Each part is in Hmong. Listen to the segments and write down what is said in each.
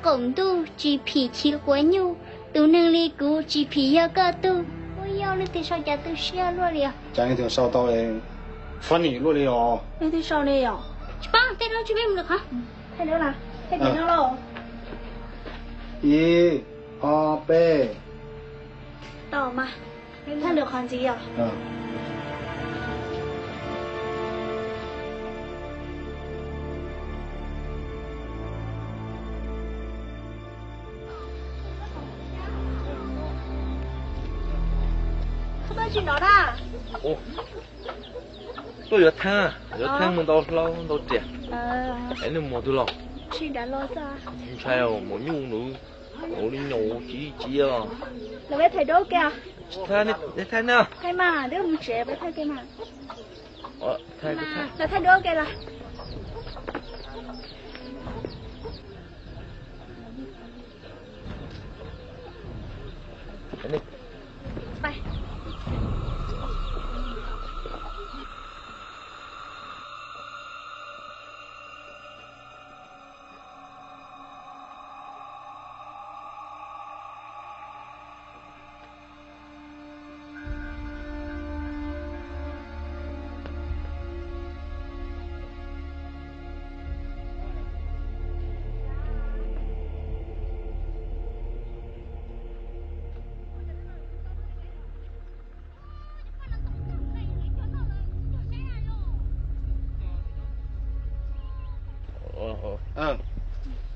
Qaum ntuj tsis phim chiv quav nyuj, tus neeg li kuv tsis phim yog koj tug. Ua yog leej twg sau cas tu siab luaj li os? Cas leej twg sau tau funny luaj li os? Leej twg sau li os? Tsis paub, tej zaum tsis peb mus lawm qhov. Thaij duab las, thaij duab no los. Ib, ob, peb. Tau mas, thaij lwm qhov ntxiv os. Koj tuaj tsis nov na? Tuaj yuav theeb, yuav theeb mus ntau hlau ntau riam. Es nej mus twg los? Ntshai, mus nyuj nws, ua li nyuj tsiv tsiv os. Los peb thaij duab ua ke. Thaij, thaij na. Thaij mas, twb mus tsev peb thaij ke mas. Los thaij duab ua ke los.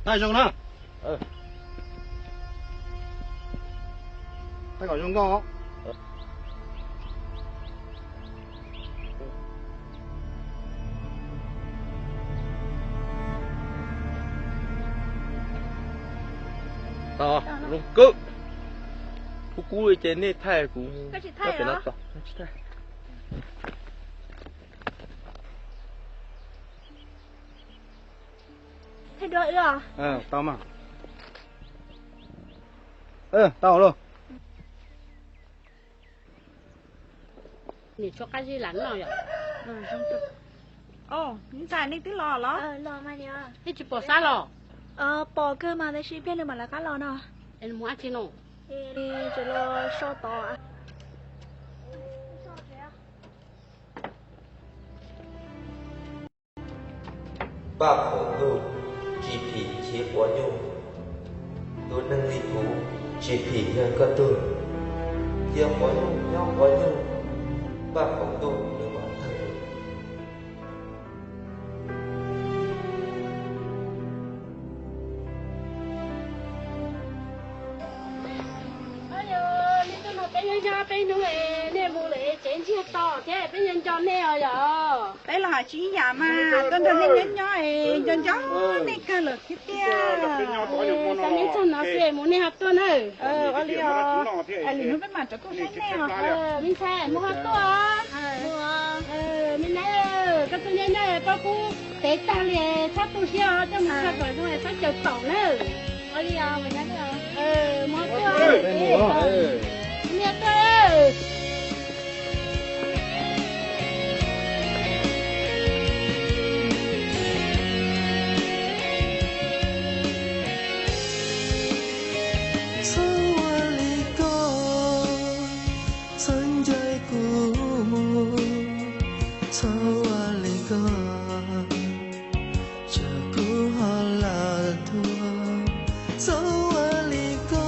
Thaij zoo na. Thaij kom zoo nkauj. Tau, zoo kawg. Kub kub li ces nej thaij kuv. Koj tsis thaij os? Tsis thaij. Thaij duab wb os. Tau mas. Tau lauj. Niam tshuav qab zib lam noj yom. Ntxhais, nej twb los los? Nej tsis pom Xab los? Pom kawg mas tab sis pliag nws mam lawv qab los no. Es nws mus dab tsi no? Tseem los so tod. Npaj qaum ntuj tsis phim chiv quav nyuj, tus neeg li kuv tsis phim yog koj tug. Cia quav nyuj nyob quav nyuj, npaj qaum ntuj nws mam tawg. Yog nej tuaj nrog peb nyob nyob peb hnub, nej mus lawm tsev ntsiag to thiab peb nco nco nej os yom. Peb los hais tsis ib yam mas, tuaj nrog nej nyob nyob es nco nco nej kawg lawm thiab tiag. Xav nej txog no xwb mus nej ho tuaj na. Ua li os, lwm hnub peb mam rov tuaj saib nej os. Me ntxhais mus ho tuaj. Me nab, koj tuaj nyob nyob koj kub tev tag li, txhob tu siab, coj mus txog kom zoo txhob caum taum na. Ua li os, mus ho tuaj. Mus tuaj. Txhob ua li ko, txhob ncaim kuv mus. Txhob ua li ko, tsam kuv ho los tuag. Txhob ua li ko,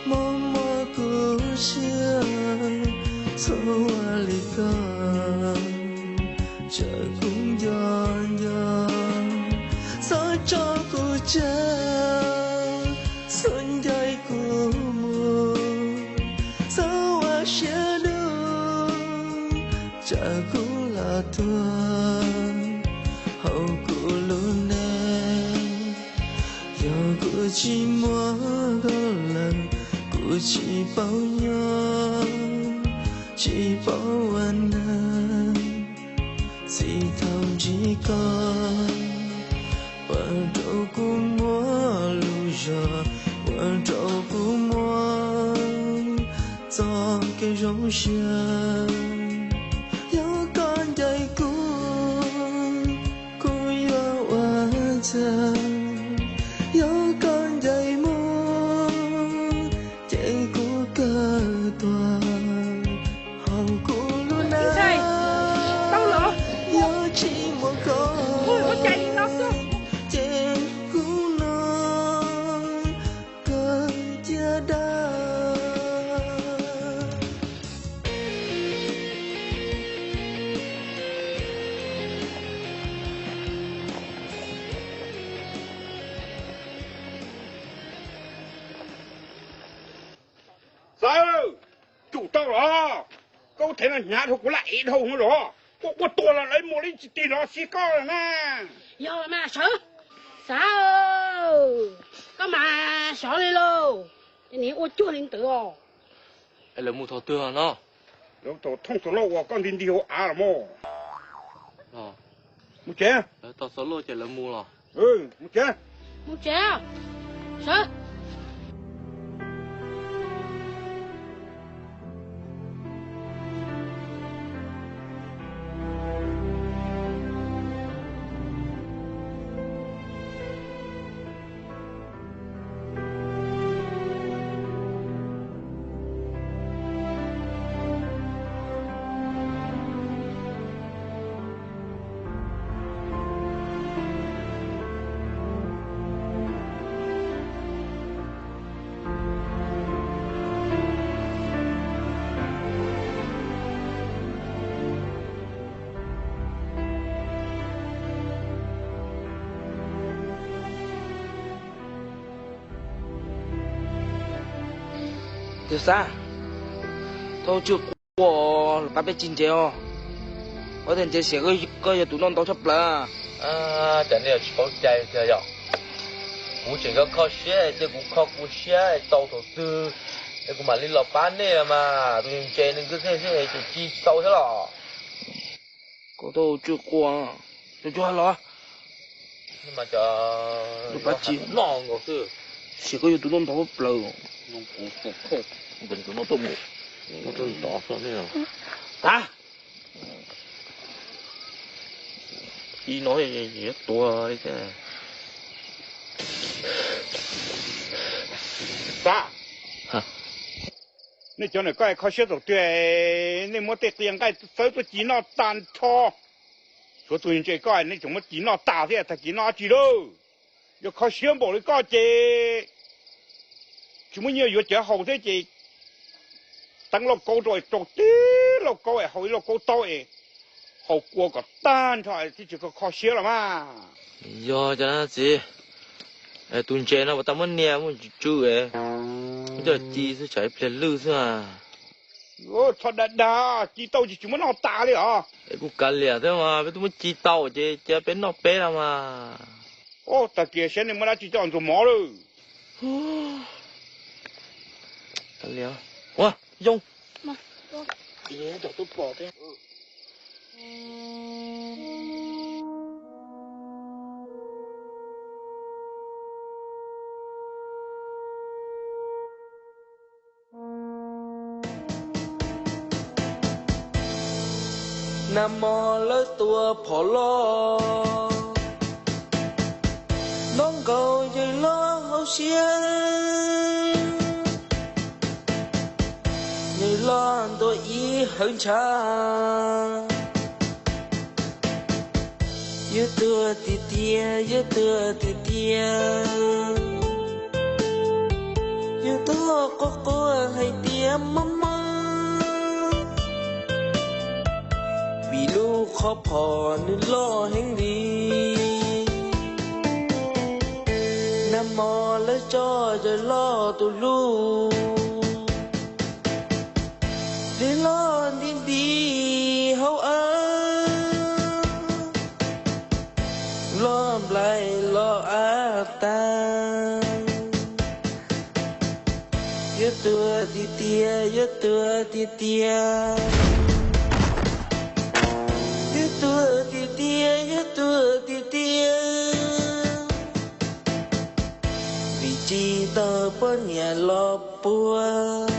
mob mob kuv siab. Txhob ua li ko, tsam kuv nco nco. Txhob tso kuv tseg, txhob ncaim kuv mus. Txhob ua siab dub, tsam kuv los tuag hauv kuv lub neej. Yog kuv tsis muaj koj lawm, kuv tsis paub nyob, tsis paub ua neeg. Txij thaum ntsib koj, ua rau kuv muaj lub zog, ua rau kuv muaj txoj kev zoo siab. Yog koj ncaim kuv, kuv yuav ua txaj. Ua cas li no xwb? Ces kuv no kawg cia dag. Xav, tsum tau los, koj thev no hnyav dhau kuv laj ev dhau los, koj quaj tuag los lawv mus li tsis tig los xij koj na. Yog mas sawv, Xav, koj mas sov li lauj, ces niag ua cuag li ntawd os. Es lawv mus thaum twg no? Lawv thaum thoob thaum loj uas koj nti nti hauv av los mas. Mus tsev. Lawv tau txog loj ces lawv mus los. Mus tsev. Mus tsev. Sawv. Tus Xab, thaub tswj quaj, lawv pab peb tsis ntsev os. Ob tias ntsev sim koj yog tus noj ntau tshaj plaws. Cas nej tsis paub cai tiag yom? Kuv tseem kho kho siab, cia kuv kho kuv siab tau thaum twg es kuv mam li los pab nej mas. Tus ntse ntse nws nkawd xwb ces ci tau thiab los. Koj thaub tswj quaj, tsuag tsuag los. Lawv pab tsis noj nkaus xwb. Sim koj yog tus noj ntau tshaj plaws. Tav. Ib no yuav tuag li thiab. Xab, nej cov niam koj kho siab thaum twg nej muab tej qia nqaij txawb tuaj ci noj tag nrho. Tshuav tus ntse koj nej tseem muab ci noj tas thiab, tag kis noj dab tsi lauj? Yog kho siab npaum li koj ces tsis muaj nyiaj yuav cawv haus thiab ces teeb lauj kaub rau, rau tib lauj kaub es haus ib lauj kaub taub es haus kua kom tag nrho thiaj tsis kho kho siab los mas. Yog cov no txiv, tus ntses no puas tau muab nias muab tsw es muab coj ci xwb tsam ib pliag lwj xwb. Txhob dag dag, ci tau ces tsis muab noj tas li os. Es kuj kav liam thiab mas, peb twb muab ci tau ces cia peb noj peb los mas. Tag kis saib nej muab dab tsi coj ntxuag mov lawm. Ua, Yoov, nag hmo lawv tua phom loj, noj nkaus yawg loj hauv siab, yawg loj ntuas ib hawv ntshav. Yuav tuag tiag tiag, yuav tuag tiag tiag. Yuav tuag quaj quaj hais tias mob mob, vim lub qhov phom nws loj heev li. Nag hmo lawv tso yawg loj tus hlub, yawg loj nti nti hauv av, loj nplaim los av tag. Yuav tuag tiag tiag, yuav tuag tiag tiag. Yuav tuag tiag tiag, yuav tuag tiag tiag, vim tsis tau poj niam los puag.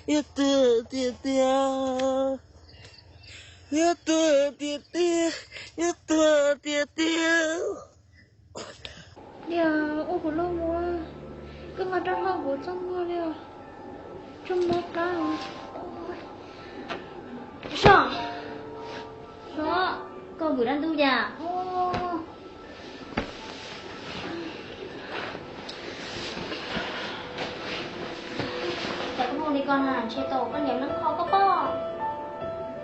Yuav tuag tiag tiag, yuav tuag tiag tiag, yuav tuag tiag tiag. Niam, ua kuv noj mov. Txoj hauj kuv txoj muag li, txoj mob plab. Soj, soj, koj vwm dab ntub cas? Cas koj muaj li ko na, ntshe tau koj niam mab kho koj pob.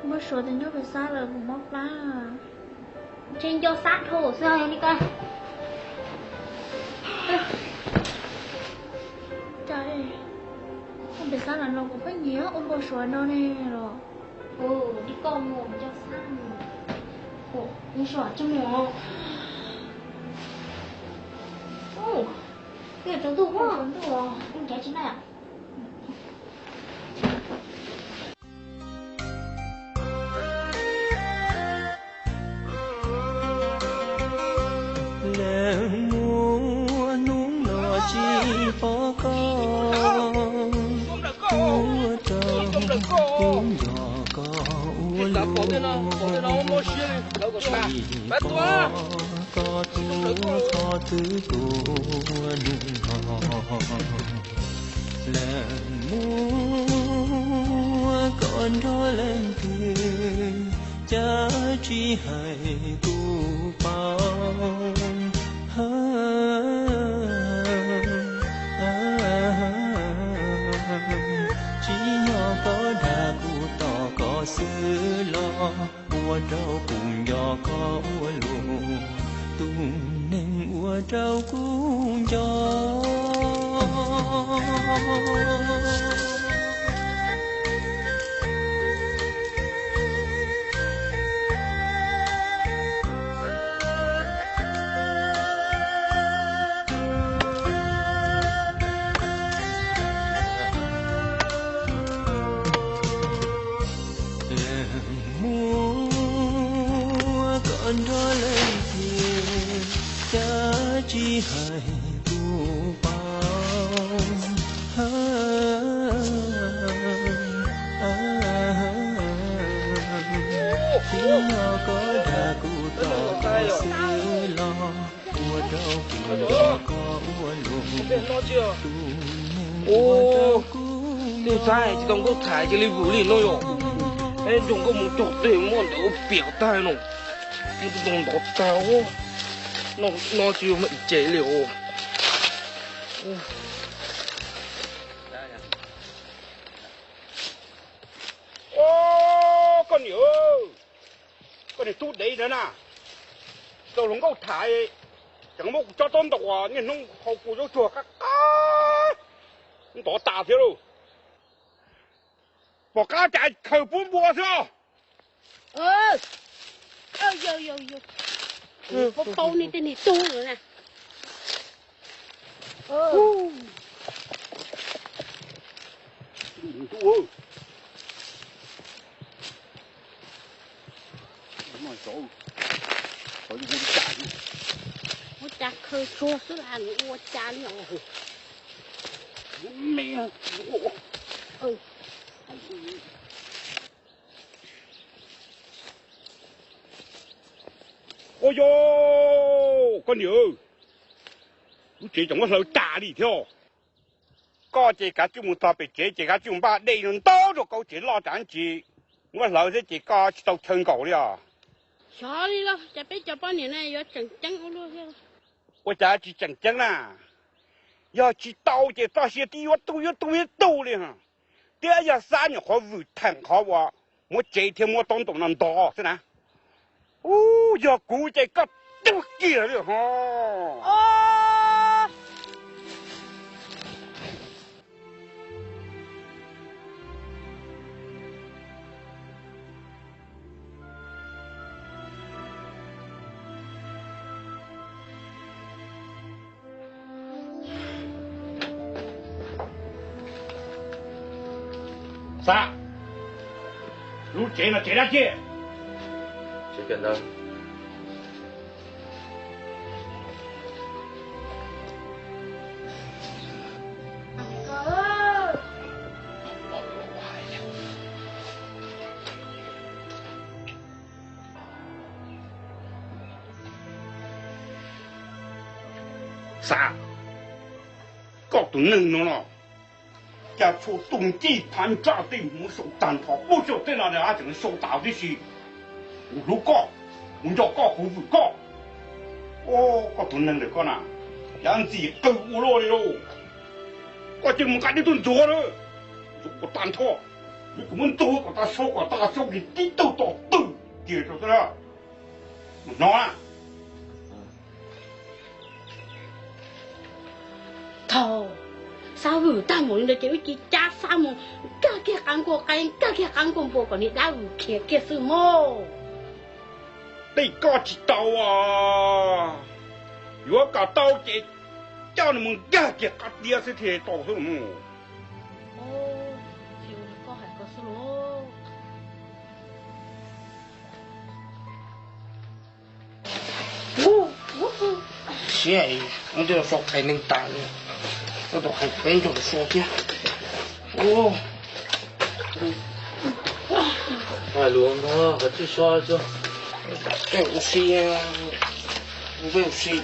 Npau suav tias nrog pem xab lawm kuv mob plab. Ntshe nco xab dhau xwb li ko. Cas pem xab lawm no kuv pheej nyiam ua npau suav no ne los. Li koj mus nco xab mus. Ua npau suav tsis mus. Twb tsaus ntuj, tsaus ntuj os, ncav tsis naj. Leej muaj hnub no tsis pom koj, tuaj rau kuv nco koj ua luaj, tsis pom koj tuaj qhov twg tuaj hnub no. Leej muaj koj nrog leej twg, cas tsis hais kuv paub. Tsis yog koj dag kuv tos koj xwb los, ua rau kuv nco koj ua luaj, tus neeg ua rau kuv nco. Leej muaj koj nrog leej twg, cas tsis hais kuv paub. Tsis yog koj dag kuv tos koj xwb los, ua rau kuv nco koj ua luaj, tus neeg ua rau kuv nco. Tsis tau nkauj thaiv cia li vwm li no yom. Ntsoo nkauj mus cog dej muab ntawd ua piam tag no. Muab tus ntoo ntov tag. No tsis yog me ces li os. Koj niam, koj niam tub dev ntawd na, tsis tau hluas nkauj tham, tseem muab kuv tsob taub ntaus niaj hnub haus kuv zaub tsuag qab qab ntov tas thiab lauj. Pom qab cas khaws pub npua xwb os. Paub paub nej tej niag tub lawm na. Ua cas khaws tsuag xwb las nws ua cas li os. Ua yog, koj niam, lub tsev tseem muab hlaws tas li thiab. Koj ces kav tsij mus txog pem tsev ces kav tsij mus npaj dej no ntau rau kaub tsev loj tas ntsis, muab hlaws thiab ces koj tsis tau chaw nkaum li os. Xyov li los cas peb cov poj niam no yuav tseem ceeb ua luaj thiab. Ua cas tsis tseem ceeb na? Yog tsis tau ces txoj sia twb yuav tu yuav tu yuav tu li. Thiab yog Xab nyuam qhuav vwm theem qhov uas muab tsev thiab muab taub ntaus no ntov xwb na. Ub, yog kuv ces koj tub kiag li ho. Xab, lub tsev no tsev dab tsi? Xab, koj Tus neeg no los, cas txhua tus ncej phav ntsaj tej hmuv sau tag nrho, puag saum tej no tseem sau tas tib si. Kuv hlub koj, kuv nco koj, kuv vwm koj. Koj tus neeg ntawm koj na, yav ntxim qw ua luaj li lauj. Koj cia li mus nqa dej tuaj ntxuav na, ntxuav kom tag nrho, kuv muab ntxuav kom tag, sau kom tag, sau kiag tib tug tom twg kiag rau xwb na. Mus no na. Thaum Xab Vwm tag mus li ntawd ces wb cia li cab Xab mus nkag kiag qab nkuaj qaib, nkag kiag qab nkuaj npua kom niag dab Vwm khiav kiag xwb mog. Tej koj tsis tau, yuav kom tau ces coj nws mus nkag kiag qab tiab xwb thiaj tau xwb los. Siab, muab tej so qhais neeg tas li, tab tom hais peb nrog so thiab. Hais lus no qhov tsis so, ua si, ua si.